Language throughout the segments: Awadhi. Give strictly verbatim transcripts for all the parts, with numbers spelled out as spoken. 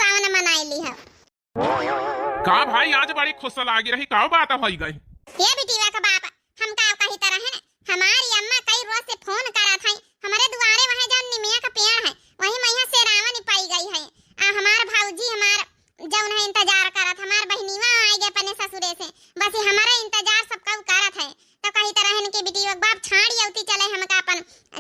सावन मनाई ली हो। का भाई, आज बड़ी खुश लागी रही, का बात होई गई? ये बिटिया का बाप, हम का कही तरह है, हमारी अम्मा कई रोज से फोन करत है, हमारे दुआरे वहाँ जौन निमिया का पेड़ है, वही मैया से रावण पाई गई है। आ हमार भौजी हमार जौन है इंतजार करत, हमार बहिनीवा आए गए अपने ससुरे से, बस ये हमारा इंतजार सब कऊ करत है। तो कही तरह इनके बिटिया के बाप छाड़ी अउती चले हमका अपन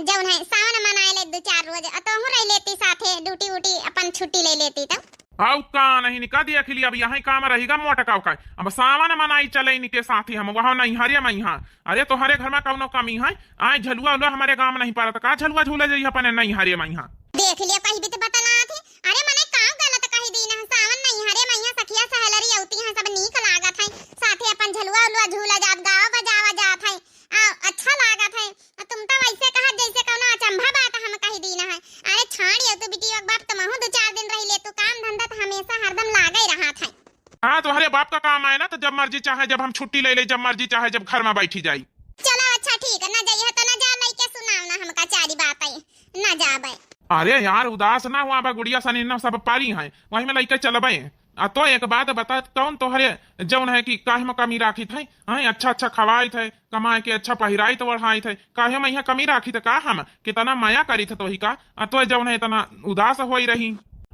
जौन है सावन मनाए ले दो चार रोज, आ तोहू रह लेती साथे, ड्यूटी उटी अपन छुट्टी ले लेती तो। आउ का नहीं निका देख लिया, अब यहीं काम रहिगा मोटका का। अब सावन मनाई चले इनके साथे हम वहाँ नैहरे में यहाँ। अरे तोहरे घर में कौनो कमी है? आए झलुआ उलुआ हमारे गाँव में नहीं पड़त का? झलुआ झूले जाइए अपने नैहरे में यहाँ। देख लिया, कहीं भी तो बतला थे। अरे मने का गलत कही दीन है, सावन नैहरे में यहाँ सखिया सहेलरी अउती हैं, सब नीक लागत है, साथे अपन झलुआ उलुआ झूला जात, गावा बजावा जात है, आ अच्छा लागत है। आ तुम तो वैसे कहा जैसे कौनो अचंभा बात हम कही दीन है। अरे छाड़ी अउती बिटिया के बाप, तुमहू दो चार दिन रही ले, तू काम धंधा तो हमेशा हरदम लागे रहत है। हाँ, तोहरे बाप का काम आए ना, तो जब मर्जी चाहे जब हम छुट्टी ले ले, जब मर्जी चाहे जब घर में बैठी जाई। चलो अच्छा ठीक है, ना जाइए तो ना जा, लइके सुनाओ ना हमका चारी बात है, ना जाबे। अरे यार, उदास ना हुआ बा, गुड़िया सनी ना सब पारी हैं, वही में लइके चलबे। आ तो एक बात बता, कौन तोहरे जौन है कि काहे में कमी राखी थे? हैं, अच्छा अच्छा खवाई थे, कमाए के अच्छा पहिराई तो ओढ़ाई थे, काहे में यहाँ कमी राखी थे का? हम कितना मया करी थे तोही का, आ तो जौन है इतना उदास होई रही।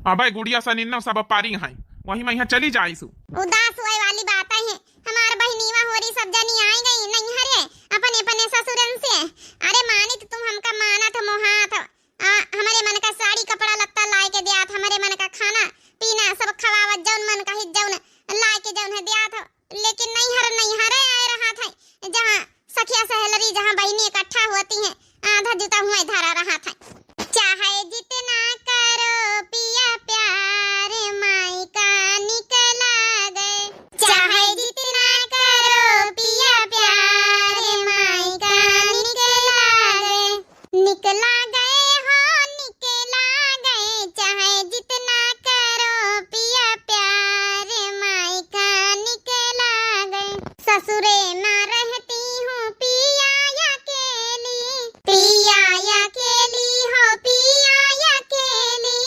अबे गुड़िया सनी ना सब पारी हैं, वही में यहाँ चली जाइसु। उदास होए वाली बात है, हमार बहिनीवा होरी सब जनी आई गई नैहरे अपने अपने ससुरन से। अरे मानित तुम हमका मानत मोहात, आ, हमरे मन का साड़ी कपड़ा लत्ता लाए के दियात, हमरे मन का खाना पीना सब खवावत, जौन मन का हित जौन लाए के जौन है दियात, लेकिन नैहर नैहरे आए रहत है, जहाँ सखिया सहेलरी, जहाँ बहिनी इकट्ठा होती हैं, आधा जूता हुआ धरा रहत है। चाहे जितना करो पिया प्यार, माई का निकला गए। चाहे जितना करो पिया प्यार, माई का निकला गए। निकला गए हो, निकला गए, चाहे जितना करो पिया प्यार, माई का निकला गए। ससुरे में रहती हूँ पिया अकेली, पिया अकेली हो पिया अकेली।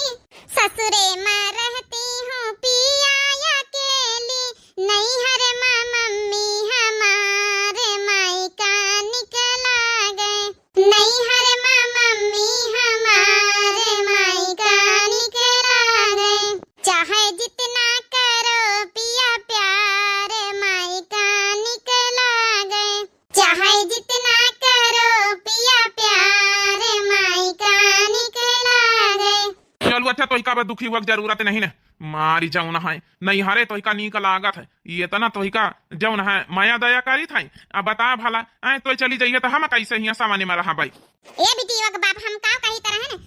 ससुरे में रहती हूँ पिया अकेली, नैहर में मम्मी हमार माई का निकला गए। नैहर में मम्मी हमार माई का निकला गए। चाहे जितना करो पिया प्यार, माई का निकला गए। चाहे जितना करो पिया प्यार, माई का निकला गए। चलू अच्छा, तोहिका बा दुखी हुआ के जरूरत नहीं ना। मारी जौन है, नैहरे तोहिका नीक लागत है, ये इतना तोहिका जौन है माया दया करी था। अब बता भला, आए तो चली जाइए तो हम कैसे हियाँ सावने में रहा भाई? ए बिटिया के बाप, हम का कही तरह है ना,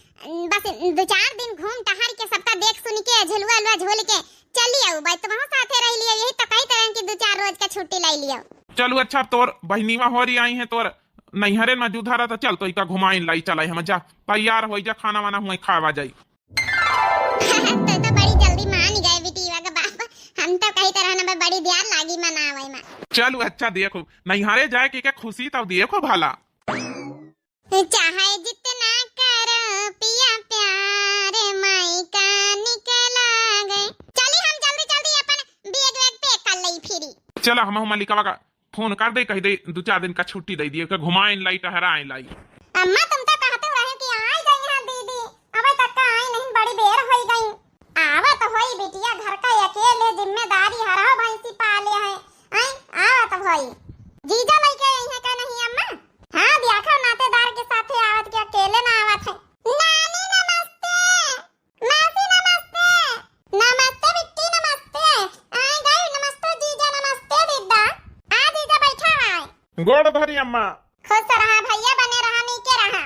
बस दो चार दिन घूम टहर के सबका देख सुन के झलुआ उलुआ झूल के चली आऊ भाई, तुमहू साथे रह लियो, यही तो कही तरह कि दो चार रोज का छुट्टी लाई लियो। चलू अच्छा, अब तोर बहिनीवा होरी आई है, तोर नैहरे में जुधा रहा, तो चल तोहिका घुमाइन लाई चलाई हम, जा तैयार होई जा, खाना वाना हुआ खावा जाई। तो, तो बड़ी जल्दी मान गए बिटिया के बाप, हम तो कही तरह ना बड़ी देर लागी मनावे में। चलू अच्छा, देखो नैहरे जाए के, के खुशी तब देखो भला। चाहे जितना करो पिया प्यार, माई का निकला गए। चली हम जल्दी जल्दी अपन बैग वैग पैक कर लई फिरी। चला हम मलिकवा का फोन कर दे, कह दे दो चार दिन का छुट्टी दे दिए, के घुमाइन लाई, टहराइन लाई। अम्मा, तुम तो कहते रहे कि आई जाई हैं दीदी, अबे तक का आई नहीं, बड़ी बेर होई गई। आवत होई बिटिया, घर का अकेले जिम्मेदारी हरहो भैंसी पाले है। आई आवत होई। जीजा लइके आई है का नहीं अम्मा? हाँ, देखो नातेदार के साथे आवत के अकेले ना आवत है। नानी नमस्ते। मासी नमस्ते। नमस्ते बिट्टी नमस्ते। आए गए नमस्ते जीजा नमस्ते दीदा। आ जीजा बैठा है। गोड़ धरी अम्मा। खुश रहा भैया, बने रहा, नीके रहा।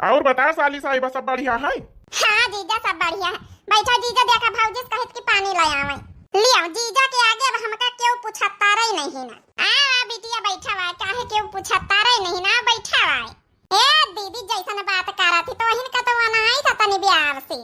और बता साली साहिबा, सब बढ़िया है? हाँ जीजा, सब बढ़िया है। बैठा जीजा, देखा भौजी से कहित कि पानी ले आवे। लियो जीजा के आगे अब हमका केहू पूछता रही नहीं ना। आ, आ बिटिया बैठा हुआ, काहे केहू पूछता रही नहीं ना, बैठा हुआ। ए दीदी, जैसन बात करत ही तो वहिन का तो वनाई था तनी बिहार से।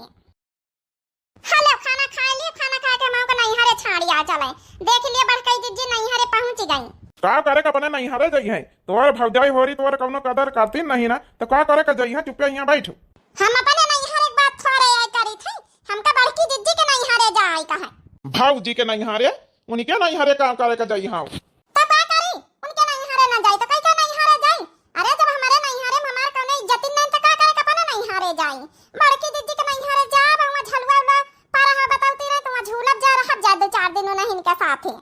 हेलो, खाना खा लिए, खाना खा के हम नैहरे छाड़ी आ चले। देख लिए बड़कई जिज्जी नैहरे पहुँच गई। का करे के अपने नैहरे जइहे? तोर भौजाई होरी तोर कौनो कदर करती नहीं ना, तो का करे के जइहे? चुप्पे यहाँ बैठ। हम अपने नैहरे के बात थोड़े आए करी थी, हमका बड़की जिज्जी के नैहरे जाए कहे। भौजी के नैहरे, उनके नैहरे काम करे के जाई हम। तो का करी? उनके नैहरे ना जाई तो कई के नैहरे जाई? अरे जब हमरे नैहरे में हमार कौनो इज्जत नहीं तो का करे के अपने नैहरे जाई? बड़की दीदी के नैहरे जाब, वहाँ झलुआ उलुआ पर रहा बतौती रहे, तो वहाँ झूलब जा रहब जा दो चार दिन उन्हीं के साथे।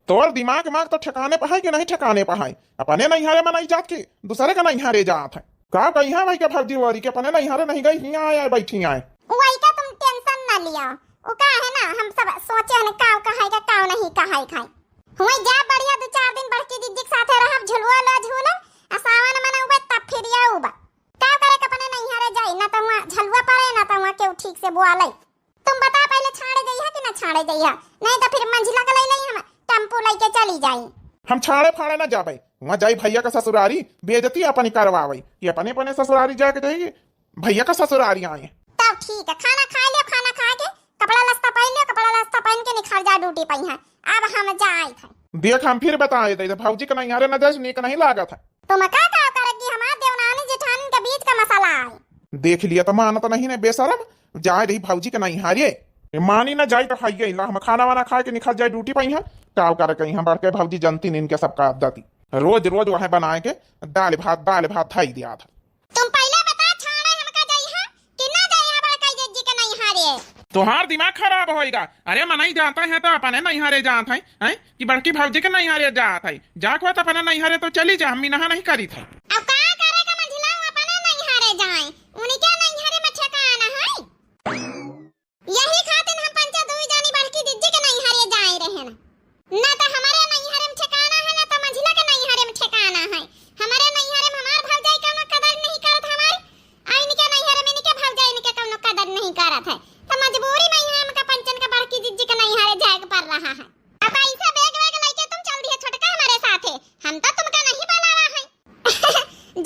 तोर दिमाग माग तो ठिकाने पे है कि नहीं ठिकाने पे है? अपने नैहरे में नहीं जात की दूसरे के नैहरे जात है। का कही है भाई के भौजी वारी के अपने नैहरे नहीं गई, हियाँ आए, आए बैठी आए। वही का तुम tension ना लिया, वो का है ना, हम सब सोचे हैं का कहे का, का नहीं कहे खाए। हुई जा बढ़िया दो चार दिन बड़की दीदी के साथे रहब, झुलुआ लो झूलब, आ सावन मनउबे तब फिर आउबा। का करे के अपने नैहरे जाई, ना तो वहाँ झलुआ पड़े, ना तो वहाँ केहू ठीक से बोले। तुम बता पहले छाड़े जइहा कि ना छाड़े जइहा, नहीं तो फिर मंझिला के लई लई हम टेम्पू लइके चली जाई। हम छाड़े फाड़े ना जाबे, वहाँ जाई भैया का ससुरारी, बेइज्जती अपनी करवावे कि अपने अपने ससुरारी जाके जाई, भैया का ससुरारी आए। तब ठीक है, खाना खा लियो, खाना खा के कपड़ा लत्ता पहन लियो, कपड़ा लत्ता पहन के निखर जा ड्यूटी पे है। अब हम जाए थे। देख हम फिर बताए थे, भौजी के नैहरे न जाए नीक नहीं लागत है। तुम का का करे कि हमार देवरानी जेठानी के बीच का मसला आए। देख लिया तो मानत नहीं ने बेशरम, जाए रही भौजी के नैहरे। ए, मानी ना जाए तो खाइए ला, हम खाना वाना खा के निकल जाए ड्यूटी पे यहाँ। का करे के यहाँ बढ़ के भौजी जनती नहीं इनके सबका आदती। रोज रोज वह बनाए के दाल भात, दाल भात धाई दिया था। तुम पहले बता छाड़े हमका जाई है कि ना जाई है बड़का जिज्जी के नैहरे। तोहार दिमाग खराब होएगा। अरे मनई जाता है तो अपने नैहरे जात है, हैं? कि बड़की भौजी के नैहरे जात है, जात हुआ तो अपने नैहरे तो चली जा, हम मिनहा नहीं करी थे। अब का करे का मंझिला अपने नैहरे जाए, उनके नैहरे में ठिकाना है। यही खातिर हम पंचे दुई जानी बड़की जिज्जी के नैहरे जाए रहे ना, ना तो हमारे नैहरे में ठिकाना है, ना तो मंझिला के नैहरे में ठिकाना है। हमारे नैहरे में हमार भौजाई कौनो कदर नहीं करत हमारी, आ इनके नैहरे में इनके भौजाई इनके कौनो कदर नहीं करत है, तो मजबूरी में यहाँ हमका पंचन का बड़की जिज्जी के नैहरे जाए के पड़ रहा है। अब ऐसा बैग वैग लेके तुम चल दिया छोटका हमारे साथे, हम तो तुमका नहीं बुलावा है।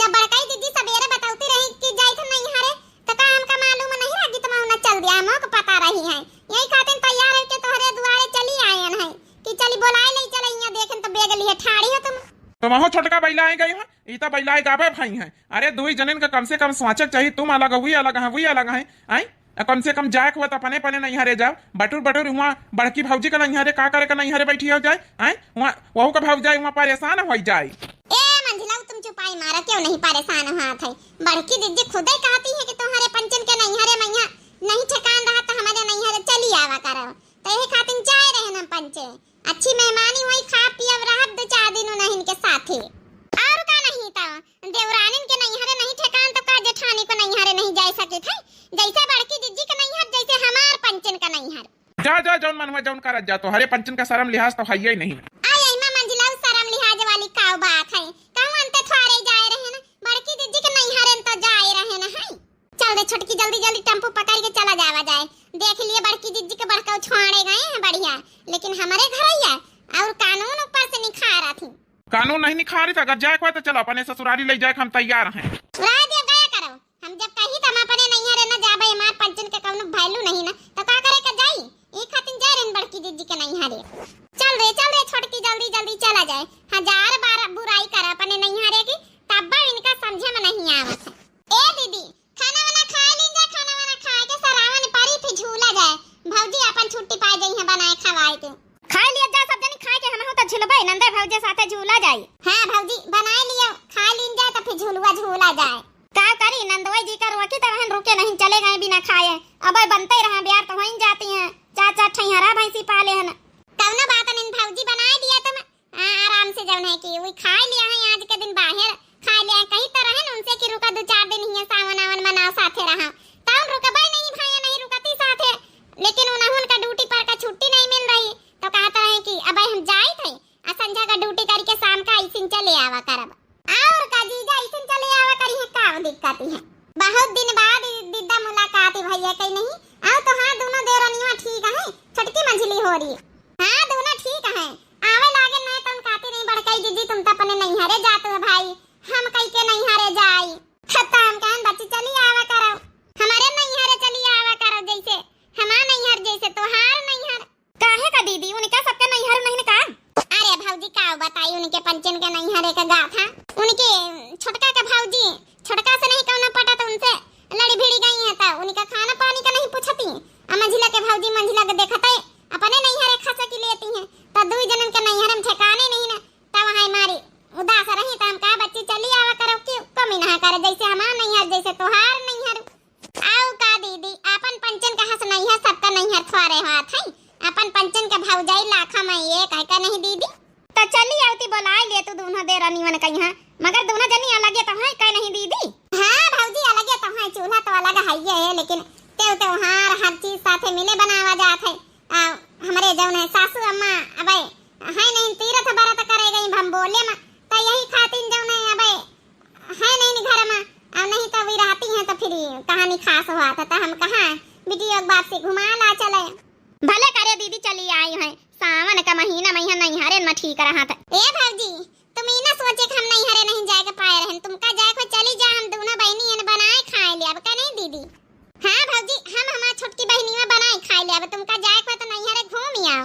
जब बड़काई दीदी सबेरे बतौती रही कि जाइत नहीं हरे, तो का हमका मालूम नहीं रहा कि तुम उन्हें चल दिया, हमको पता रही है। यही खातिर तैयार है कि तोहरे दुआरे चली आयन है कि चली बोलाए ले चले, यहाँ देखें तो बैग लिए ठाड़ी हो तुम। तुम हो छोटका बैला है गई हो, ई तो बैला है गाबे भाई है। अरे दुई जनिन का कम से कम सोचक चाहिए, तुम अलग हुई अलग है, हुई अलग है, आई? आ, कम से कम जाए के हुआ तो अपने अपने नैहरे जाओ। बटुर बटुर हुआ बड़की भौजी का नैहरे का करे का नैहरे बैठी हो जाए, आए? हुआ वहू का भौजाई हुआ परेशान हो जाए। ए मंझिला, तुम चुपाई मारा, क्यों नहीं परेशान हुआ थे? बड़की दीदी खुदे कहती है कि तुम्हारे पंचन के नैहरे मैया नहीं ठिकान रहा तो हमारे नैहरे चली आवा करो, तो यही खातिर जाए रहे ना पंचे। अच्छी मेहमानी हुई, खा पियब रहब दो चार दिन उन्हीं के साथे। और का नहीं तो देवरानिन के नैहरे नहीं ठेकान तो का जेठानी को नैहरे नहीं जाए सके थे? जैसे बड़की जिज्जी के नैहर, जैसे हमार पंचन का नैहर। जा, जा, जौन मन हुआ, जौन करत जा, तोहरे पंचन का शर्म लिहाज तो हइये नहीं। आ, यही में मंझिला शर्म लिहाज वाली का बात है? कहूँ अंते थोड़े जाए रहे ना, बड़की जिज्जी के नैहरे तो जाए रहे ना है। चल रे छोटकी, जल्दी जल्दी टेम्पो पकड़ के चला जावा जाए। देख लिए बड़की जिज्जी के बड़का छोड़े गए हैं बढ़िया, लेकिन हमारे घर आइया और कानून ऊपर से निखारा थी। कानून नहीं निखारी था, अगर जाए के होए तो चलो अपने ससुरारी ले जाए के हम तैयार हैं। रह दे गया करो, हम जब कही तो हम अपने नैहरे न जाबे, हमार पंचन के कौनो value नहीं ना, तो का करे के जाई? ई खातिर जाए रहन बड़की जिज्जी के नैहरे। चल रे, चल रे छोटकी, जल्दी जल्दी चला जाए। हजार बार बुराई कर अपने नैहरे की, तब इनका समझे में नहीं आवत है। ए दीदी, खाना वाना खा लीन जा, खाना वाना खा के सरावन परी फिर झूला जाए। भौजी अपन छुट्टी पाए जाई है बनाए खवाए के। खा लिया जा सब जनी खाए के, हमहू तो झुलबे, नंदे भौजे साथे झूला जाई। हाँ भौजी, बनाए लियो, खा लीन जाए तो फिर झुलुआ झूला जाए। का करी, नंदोई जी का रोकी तो रहन रुके नहीं, चले गए बिना खाए। अब बनते रहा, ब्यार तो वहीं जाती हैं, चार चार ठैहरा भैंसी पाले हन। कौनो बात नहीं भौजी, बनाए दिया तुम, आ, आराम से जौन है कि वही खाए लिया है, आज के दिन बाहर खाए लिया है। कही तो रहन उनसे कि रुका दो चार दिन हियाँ सावन आवन मनाओ साथे रहा, तब रुकबे नहीं भैया, नहीं रुकती साथे, लेकिन उन्हें उनका ड्यूटी पर का छुट्टी नहीं मिल रही, तो कहत रहे कि अब हम जाइत है, आ संझा का ड्यूटी करके शाम का ऐसिन चले आवा करब। और का जीजा ऐसिन चले आवा करी है, का दिक्कत है? बहुत दिन बाद ई दीदा मुलाकात भैया कही नहीं। आओ तो हाँ, दोनों देवरनिया ठीक है, छोटकी मंझली हो रही। हाँ, दोनों ठीक है। आवे लागे नहीं तुम कहती नहीं बड़काई दीदी, तुम तो अपने नैहरे जाते हो भाई, हम कही के नैहरे जाई। तो हम कहन बच्ची चली आवा करो, हमारे नैहरे चली आवा करो, जैसे हमार नैहर जैसे तोहार नैहर। काहे का दीदी, उनका सबके नैहर नहीं का? अरे भौजी का बताई, उनके पंचन के नैहरे का गाथा। उनके छोटका के भौजी, छोटका से नहीं कौनो पटत, उनसे लड़ी भिड़ी गई है, तो उनका खाना पानी का नहीं पूछती। आ मंझिला के भौजी मंझिला के देखते, आ भौजाई लाखा मा एक है, का नहीं दीदी? त चली आवती बोलाइ ले तू दूनो देवरनिवन कइहाँ, मगर दूनो जनी अलगे तो हैं, का नहीं दीदी? हाँ भौजी, अलगे तो हैं, चूल्हा तो अलग हइये है, लेकिन तेउ तेउहार हर चीज साथे मिले बनावा जात है। आ, हमरे जौन है सासू अम्मा अबे है नहीं, तीरथ बरत करे गई, हम बोले मा, त यही खातिन जौन है अबे है नहीं घर मा, आ नहीं तो वी रहती हैं तो फिर कहानी खास हुआ था, तो हम कहा बिटिया एक बार से घुमा ला चले। भले करे दीदी, चली आई हैं, सावन का महीना मा इहाँ नैहरे मा ठीक रहत है। ए भौजी, तुम ई ना सोचे कि हम नैहरे नहीं जाए के पाए रहन, तुमका जाए को चली जा, हम दूनो बहिनी एन बनाए खाए ले, अब का नहीं दीदी? हाँ भौजी, हम हमार छोटकी बहिनीवा बनाए खाए ले, अब तुमका जाए को तो नैहरे घूम ही आओ।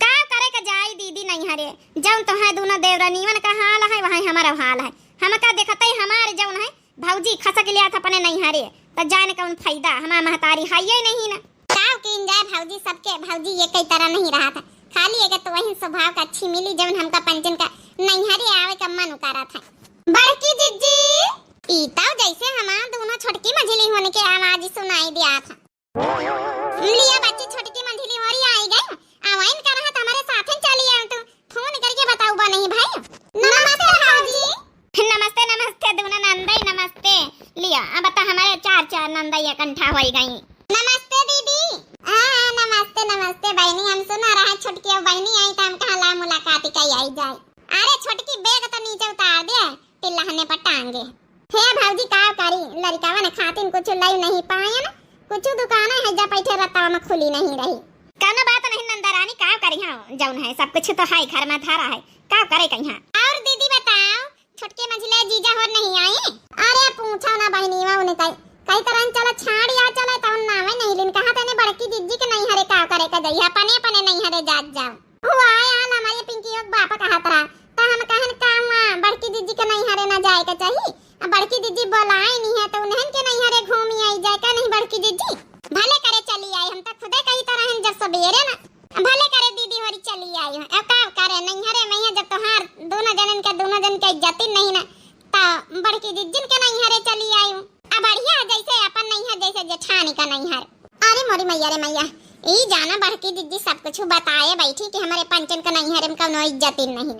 का करे का जाई दीदी नैहरे, जौन तो है दूनो देवरनिवन का हाल है, वहाँ हमारा हाल है। हमका देखते ही हमारे जौन है भौजी खसक लिया था अपने नैहरे, त जाने कौन फायदा, हमार महतारी हइये नहीं ना। काव कीन जाए भौजी, सबके भौजी ये कई तरह नहीं रहा था, खाली एक तो वही स्वभाव का अच्छी मिली जौन हमका पंचन का नैहरे आवे का मन करत है। बड़की जिज्जी, ई तो जैसे हमार दूनो छोटकी मझली होने के आवाज सुनाई दिया था। लिया बच्ची, छोटकी मंझली होरी आई गई। आवाइन का रहा त हमरे साथे चली आव तू। फोन करके बताऊ बा नहीं भाई। नमस्ते भौजी। नमस्ते, नमस्ते दूनो नंदई, नमस्ते। लिया, अब त हमरे चार, चार नंदई इकट्ठा होई गई। नमस्ते दीदी। हाँ, नमस्ते, नमस्ते बहिनी। हम सुना रहा छोटकी अब बहिनी आई त हम कहा ला मुलाकात कई आई जाए। अरे छोटकी, बैग तो नीचे उतार दे, टिल्लहने पर टांगे। हे भौजी, का करी, लड़िकावन खातिन कुछ लई नहीं पायन, कुछ दुकान है जा बैठे रतावा मा खुली नहीं रही। कौनो बात नहीं नंदरानी, का करी, हाँ जौन है सब कुछ तो है घर मा धरा है, का करे कइहाँ। और दीदी बताओ, छोटके मझले जीजा होर नहीं आई? अरे पूछो ना बहिनीवा, उन्हें कई, कई तरह चला छाड़ या चला, तौन नावे नहीं लिन, कहा तने बड़की जिज्जी के नैहरे का करे का जइहा, अपने अपने नैहरे जात जाओ। हुआ आल हमारे पिंकी के बाप कहत रहा, त हम कहन का हुआ बड़की जिज्जी के नैहरे ना जाए के चाही? अब बड़की जिज्जी बोलाई नहीं है त उन्हन के नैहरे घूमी आई जाए का नहीं बड़की जिज्जी? भले करे चली आई, हम त खुदे कही तरह जब सबेरे ना। भले करे दीदी होरी चली आई हो, अब का करे नैहरे में है जब तोहार दूनो जनन के, दूनो जन के इज्जतिन नहीं ना, त बड़की जिज्जिन के नैहरे चली आई हो। अब बढ़िया है जैसे अपन नैहर जैसे जेठानी का नैहर। अरे मोरी मैया रे मैया, ई जाना बड़की जिज्जी सब कुछ बताए बैठी कि हमरे पंचन का नैहर में कौनो इज्जतिन नहीं।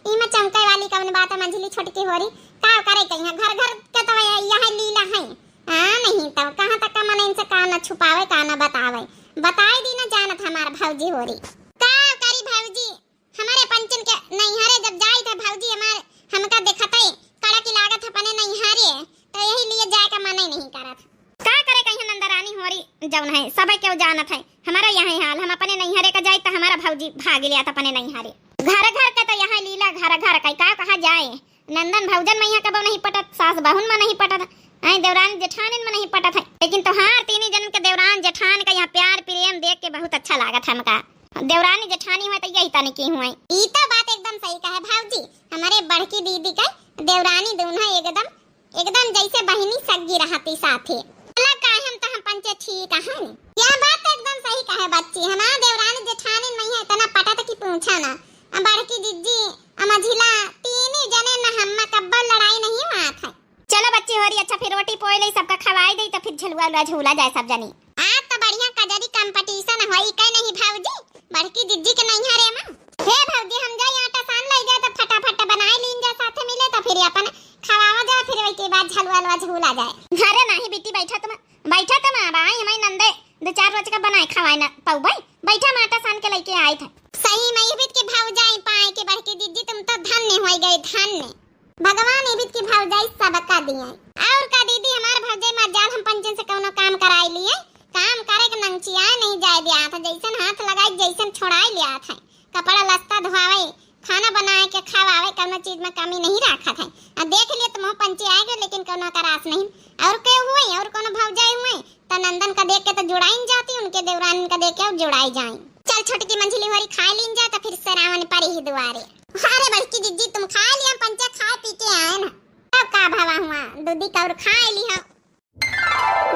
ई में चमके वाली कौन बात है मंझली छोटकी होरी, का करे कइहाँ, घर घर के तो यह, यह लीला है। हाँ नहीं तो कहाँ तक का मन इनसे का न छुपावे का न बतावे, बताए दी न जानत हमार भौजी होरी। का करी भौजी, हमारे पंचन के नैहरे जब जाई त भौजी हमारे हमका देखते कड़क लागत है अपने नैहरे, तो यही लिए जाए का मन ही नहीं करत। का करे कइहाँ नंदरानी होरी, जौन है सब केहू जानत है हमारा यह हाल। हम अपने नैहरे का जाई त हमारा भौजी भाग लिया त अपने नैहरे। घर घर के तो यह लीला, घर घर का का कहा जाए। नंदन भौजन में यहाँ कबो नहीं पटत, सास बहुन में नहीं पटत, आई देवरानी जेठानिन में नहीं पटत है, लेकिन तोहार तीनी जनन के देवरान जेठान का यहाँ प्यार प्रेम देख के बहुत अच्छा लागत है हमका। देवरानी जेठानी हुए तो यही तनी की हुए। ई तो बात एकदम सही कहे भौजी, हमारे बड़की दीदी के देवरानी दोनों एकदम, एकदम जैसे बहिनी सग्गी रहती साथे। अलग काहे हम तो हम पंचे ठीक हन। यह बात तो एकदम सही कहे बच्ची, हमारे देवरानी जेठानी में है इतना पटत की पूछा ना। अब बड़की जिज्जी, अब मझिला, तीनी जने न हम कब्बल लड़ाई नहीं मात है। चलो बच्ची होरी, अच्छा फिर रोटी पोए ले सबका खवाई दे तो फिर झुलुआ उलुआ झूला जाए सब जनी। आज तो बढ़िया कजरी competition होई के नहीं भौजी, बड़की जिज्जी के नैहरे मा। हे भौजी, हम जाई आटा सान लाई जाए तो फटाफट बनाए लीन जा, साथे मिले तो फिर अपन खवावा जाए, फिर वही के बाद झलुआ उलुआ झूला जाए। अरे नहीं बेटी, बैठा तुम, बैठा तुम, अब आई हमारी नंदे दो चार रोज का बनाए खवाए ना पौबई, बैठा हम आटा सान के लेके आए थे। सही में ये बीत के भौजाई पाए के बड़की जिज्जी, तुम तो धन्य होई गए, धन्य। भगवान इबित की भौजाई सबका दिए। और का दीदी, हमार भौजाई मर जाल, हम पंचन से कौनो काम कराई लिए, काम करे के नंगचियाए नहीं जाए दिया था, जैसन हाथ लगाई जैसन छोड़ाई लिया था। कपड़ा लत्ता धोआवे, खाना बनाए के खवावे, कौनो चीज में कमी नहीं रखा था। आ देख लिए तो मोह पंचे आए गए, लेकिन कौनो का रास नहीं। और के हुए, और कौनो भौजाई हुए, त नंदन का देख के तो जुड़ाइन जाती, उनके देवरान का देख के और जुड़ाई जाए। चल छोटकी मंझली होरी खाए लीन जा, तो फिर सरावन परी ही दुआरे। अरे बड़की जिज्जी, तुम खा लिया, पंचे खा पी के आए ना, तब का भवा हुआ, दूधी कौर खाए ली हो।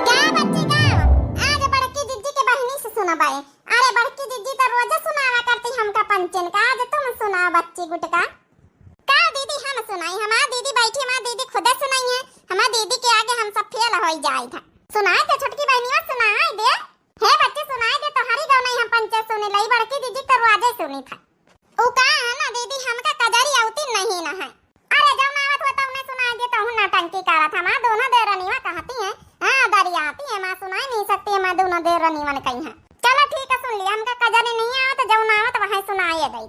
गा बच्ची गा, आज बड़की जिज्जी के बहिनी से सुनबाए। अरे बड़की जिज्जी तो रोज सुनावा करती हमका पंचन का, आज तुम सुनाओ बच्ची गुटका। का दीदी हम सुनाई, हमार दीदी बैठी, हमार दीदी खुदे सुनाई है, हमार दीदी के आगे हम सब फेल होई जाए था। सुनाए तो छोटकी बहनिया सुनाए दे। हे बच्चे सुनाए। आगे तोहरी गवनई हम पंचे सुनी लई, बड़की दीदी तो रोजे सुनी था। उ का है ना दीदी, हमका कजरी अवती नहीं ना है। अरे जौन आवत हुआ तौने सुनाई दे, तहु नौटंकी करत हमार दोनों देरनिया कहती हैं, हाँ दरियाती है माँ, सुनाई नहीं सकती है माँ, दोनों देरनियन कही हैं। चलो ठीक है सुन लिया, हमका कजरी नहीं आवत, जौन आवत वही सुनाई दे।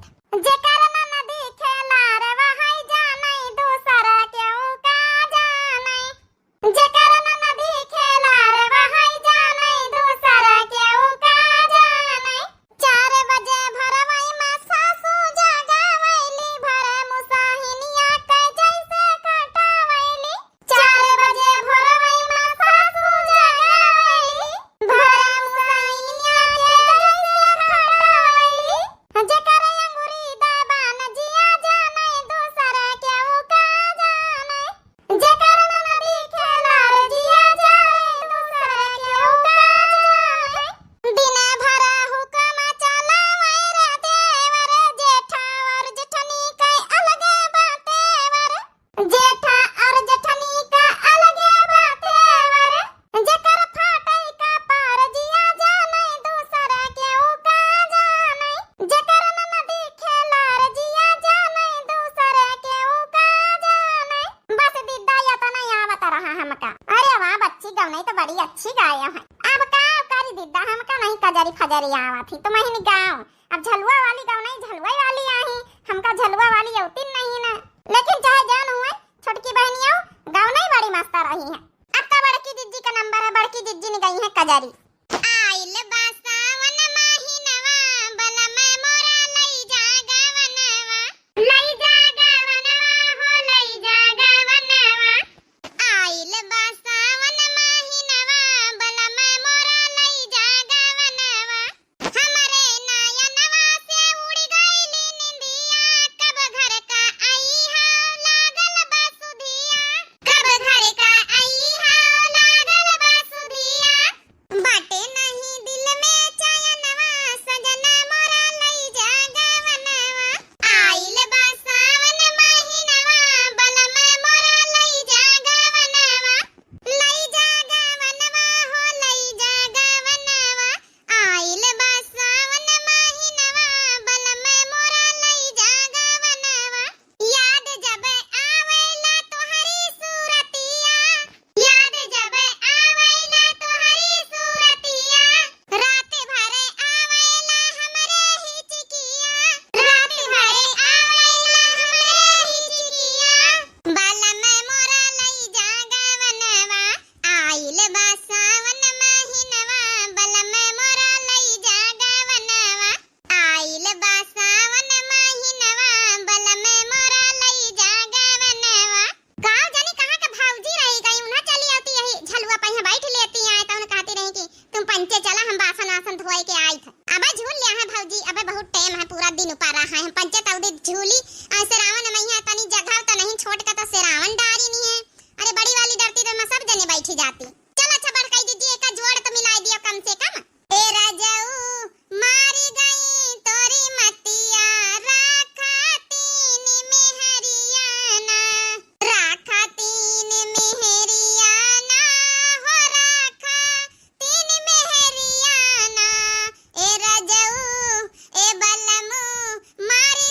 जेकर ननदी खेलार वही जानै, दूसर केहू का जानै। जेकर ननदी खेलार वही जानै, दूसर केहू का जानै। चार बजे भोरवई मा सासू जगावैली, भर मुसहिनिया कै जैसे खटावैली। चार बजे भोरवई मा सासू जगावैली, भर मुसहिनिया कै जैसे खटावैली। जेकर अंगुरी दबान जिया जानै, दूसर केहू का जानै। जेकर ननदी खेलार जिया जानै, दूसर केहू का जानै। दिन भर हुकम चलावै रे देवर, जेठा और जेठनी कै अलगे बातेवर। जेठा और जेठनी का अलगे बातेवर। जेकर फाटै कपार जिया जानै, दूसर केहू का जानै। जेकर ननदी खेलार जिया जानै, दूसर केहू का जानै। बस दीदा यतना आवत रहा हमका। अरे वाह बच्ची, गवनई तो बड़ी अच्छी गायो है। अब का करी दीदा, हमका नहीं कजरी फजरी आवत ही, तुमहिन गाओ। अब झलुआ वाली गवनई झलुआ वाली आही, हमका झलुआ वाली अवती नहीं ना। लेकिन चाहे जौन हुए, छोटकी बहनियो गवनई बड़ी मस्त रही है। अब तो बड़की जिज्जी का नंबर है, बड़की जिज्जी ने गई है कजरी। आइल बा सावन महिनवा, बलम मोरा लई जा गवनवा। लई जा गवनवा हो, लई जा गवनवा। आइल बा सावन महिनवा, बलम मोरा लई जा गवनवा। हमरे नयनवा से उड़ि गइली निंदिया, कब घर का अइहा लागल बा सुधिया। कब घर का अइहा लागल बा सुधिया। बाटे नहीं दिल में चयनवा, सजना मोरा लई जा गवनवा। आइल बा सावन महिनवा, बलम मोरा लई जा गवनवा। लई जा गवनवा हो, लई जा गवनवा। आइल बा सावन महिनवा, बलम मोरा लई जा गवनवा। याद जब आवेला तोहरी सूरतिया, याद जब आवेला तोहरी सूरतिया, रात भर आवेला हमरे हिचकिया, रात भर आवेला हमरे हिचकिया। बलम मोरा लई जा गवनवा, आइल बा सावन महिनवा, बलम मोरा लई जा गवनवा। आइल बा सावन महिनवा, बलम मोरा लई जा गवनवा। का जानी कहाँ के भौजी रही गई, उन्हा चली आवती यही झलुआ पहिया बैठ लेती आए, तौन कहती रही कि तुम पंचे चला, हम बासन आसन धोए के आई थे। अबे झूल लिया है भौजी, अबे बहुत टाइम है, पूरा दिन ऊपर रहा है, हम पंचे तौदे झूली। आ, सेरावन मैया तनी जगह तो नहीं, छोट का तो सेरावन डारी नहीं है। अरे बड़ी वाली डरती तो मैं सब जने बैठी जाती। चल अच्छा बड़काई दीदी, एक जोड़ तो मिलाई दियो कम से कम। ए राजाऊ, मारी गई तोरी मतिया, राखा तीन मेहरिया ना, राखा तीन मेहरिया ना, हो राखा तीन मेहरिया ना। ए राजाऊ, ए बलमू, मारी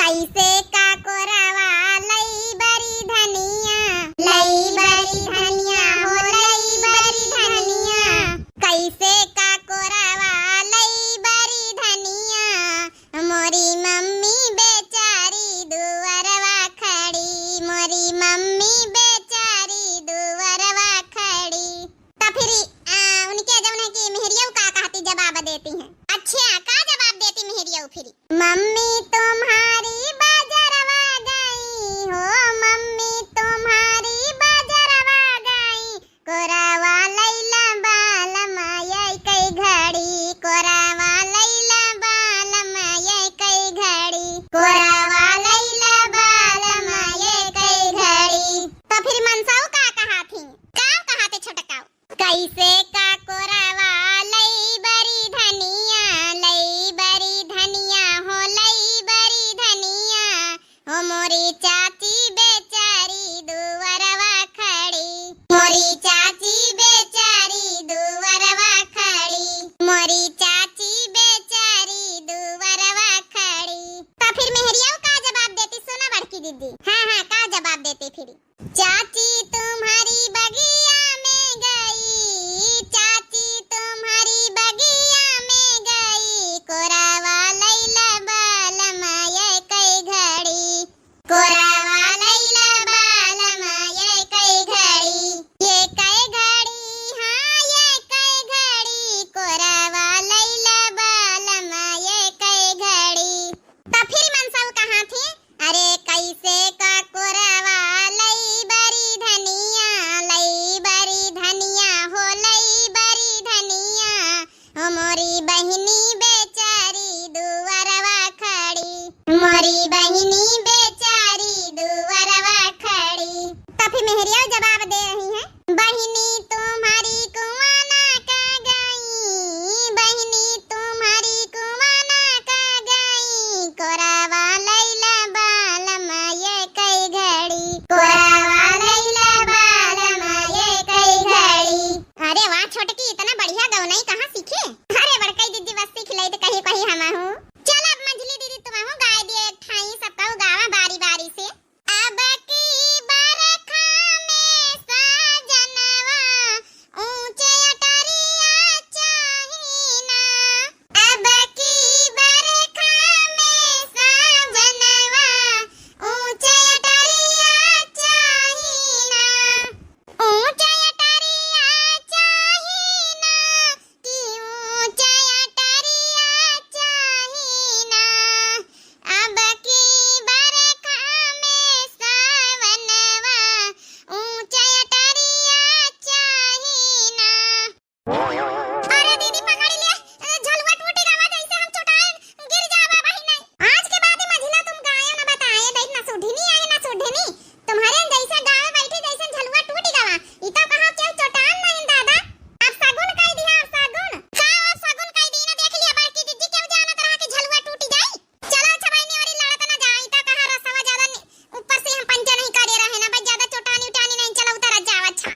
कैसे का कोरावा लई बरी धनिया, लई बरी धनिया हो लई बरी धनिया। कैसे का कोरावा लई बरी धनिया, मोरी मम्मी बेचारी दुअरवा खड़ी, मोरी मम्मी बेचारी दुअरवा खड़ी। त फिरी, आ, उनके जौन है कि मेहरियऊ का कहती जवाब देती हैं। अच्छा, का जवाब देती मेहरियऊ फिरी? मम्मी तुम्हारी बाजरवा गई हो, मम्मी तुम्हारी बाजरवा गई, कोरावा लैला बालमा ये कई घड़ी, कोरावा लैला बालमा ये कई घड़ी, कोरावा लैला बालमा ये कई घड़ी। त फिर मनसऊ का कहा थी? का कहा थे छोटकाऊ? कैसे का कोरावा लई बरी धनिया, लई बरी धनिया हो लई बरी धनिया, हो मोरी चाची बेचारी दुअरवा खड़ी, मोरी चाची बेचारी दुअरवा खड़ी, मोरी चाची बेचारी दुअरवा खड़ी। त फिर मेहरियऊ का जवाब देती? सुना बड़की दीदी, हाँ, हाँ, का जवाब देती फिर? चाची तुम्हारी बगिया में गई, चाची तुम्हारी बगिया में गई, कोरावा लैला बालमा ये कई घड़ी, कोरावा लैला बालमा ये कई घड़ी, ये कई घड़ी, हाँ, ये कई घड़ी, कोरावा लैला बालमा ये कई घड़ी। त फिर मनसऊ कहा थी? अरे कैसे का कोरावा लई बरी धनिया, लई बरी धनिया हो लई बरी धनिया, हो मोरी बहिनी बेचारी दुअरवा खड़ी, मोरी बहिनी बेचारी दुअरवा खड़ी। त फिर मेहरिया जवाब दे रही हैं, बहिनी तुम्हारी कुआना का गई, बहिनी तुम्हारी कुआना का गई, कोरावा लैला बालमा ये कई घड़ी, कोरावा लैला बालमा ये कई घड़ी। अरे वाह छोटकी, इतना बढ़िया गवनई कहाँ सीखे? अरे बड़कई दीदी बस सीख ले तो कहीं कहीं हम हूँ। चल अब मंझली दीदी तुम हूँ गाय दिए एक ठाई, सब कहू गावा बारी बारी से। अब की बरखा में साजनवा ऊंचे अटरिया चाही ना। अब की बरखा में साजनवा ऊंचे अटरिया चाही ना। ऊंचे अटरिया चाही ना। कि ऊंचा अटरिया चाही ना, अब की बरखा में सावनवा, ऊंचा अटरिया चाही ना। अरे दीदी पकड़ ले, झलुआ टूटी गवा जैसे हम चोटाए गिर जावा बहिनी। आज के बाद मझिला तुम गायो ना बताए, देख ना सुढ़नी आए ना सुढ़नी। तुम्हारे जैसा गावे बैठी जैसे झलुआ टूटी गवा। ई तो कहा केहू चोटान नहीं दादा। अब सगुन कई दिया, अब सगुन। का अब सगुन कई दी ना, देख लिया बड़की दीदी, केहू जानत रहा कि झलुआ टूटी जाई। चलो अच्छा बहिनी, औरी लड़त ना जाई, तो कहा रसवा ज्यादा नि-, ऊपर से हम पंचे नहीं करे रहे ना, बस ज्यादा चोटानी उटानी नहीं, चलो उतर जाओ अच्छा।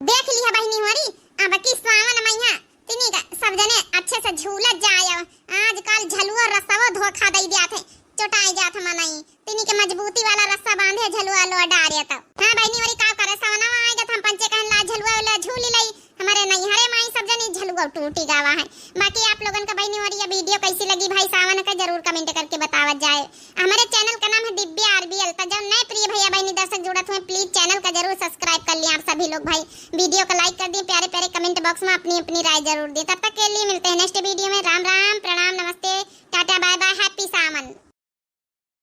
देख लिया बहिनी होरी, अब की सावन मैया तिनी का सब जने अच्छे से झूलत जाए। आजकल झलुआ रसवा धोखा दई दिया थे, चोटाई जात मनई। तिनी के मजबूती वाला रस्सा बांधे झलुआ लो डारे तब। हाँ बहिनी, औरी का करे, सवनवा आए गत हम पंचे कहन ला झलुआ वाला झूली लई। हमारे नैहरे माई सब जनी झलुआ टूटी गावा है। बाकी आप लोगन का बहिनी औरी ये video कैसी लगी भाई सावन का, जरूर comment करके बतावत जाए। हमारे channel का नाम है दिव्या आरबीएल। तो जब नए प्रिय भैया बहिनी दर्शक जुड़त हुए, please channel का जरूर subscribe कर लिया आप सभी लोग भाई। Video का like कर दिए, प्यारे प्यारे comment box में अपनी अपनी राय जरूर दिए। तब तक के लिए मिलते हैं next video में।